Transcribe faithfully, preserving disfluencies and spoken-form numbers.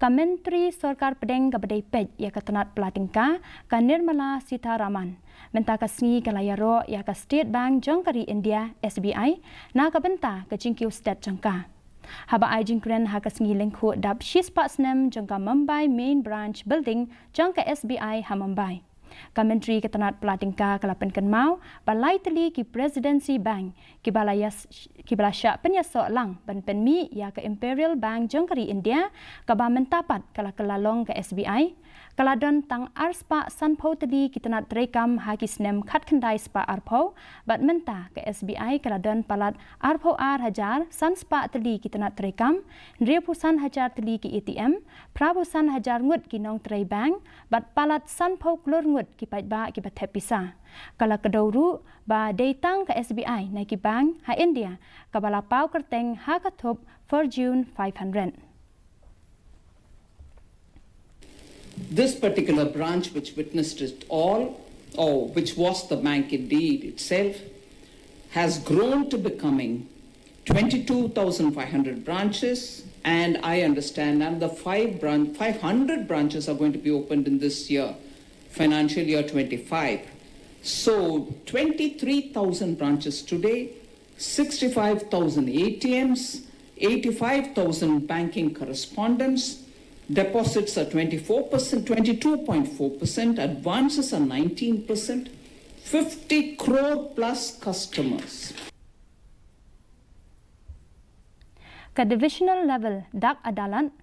Ka Myntri Sorkar Pdeng kaba dei peit ïa ka tnat pla tyngka, ka Nirmala Sitharaman, mynta ka sngi ka la ïaroh ïa ka State Bank jong ka ri India, S B I, na ka bynta ka jingkiew stet jong ka. Haba ai jingkren ha ka sngi lyngkhuh dap shispah snem jong ka Mumbai Main Branch Building jong ka S B I ha Mumbai, ka Myntri ka tnat pla tyngka ka la pynkynmaw ba lai tylli ki Presidency Bank kiba la ïas-, kiba la shah pynïasoh lang ban pynmih ïa ka Imperial Bank jong ka ri India, kaba mynta pat ka la kylla long ka S B I, ka la don tang arspah sanphew tylli ki tnat treikam ha ki snem khatkhyndai spah arphew, bad mynta ka S B I ka la don palat arphew ar hajar sanspah tylli ki tnat treikam, hynriewphew san hajar tylli ki A T M, phraphew san hajar ngut ki nongtrei bank, bad palat sanphew klur ngut ki paidbah kiba thep pisa. Ka la kdew ruh ba dei tang ka S B I na ki bank ha India kaba la paw kyrteng ha ka thup Fortune five hundred. This particular branch, which witnessed it all, or which was the bank indeed itself, has grown to becoming twenty-two thousand five hundred branches, and I understand another five branch, five hundred branches are going to be opened in this year, financial year twenty-five. So, twenty-three thousand branches today, sixty-five thousand A T Ms, eighty-five thousand banking correspondents, deposits are twenty-four percent, twenty-two point four percent, advances are nineteen percent, fifty crore plus customers. Ka Divisional Level Dak Adalat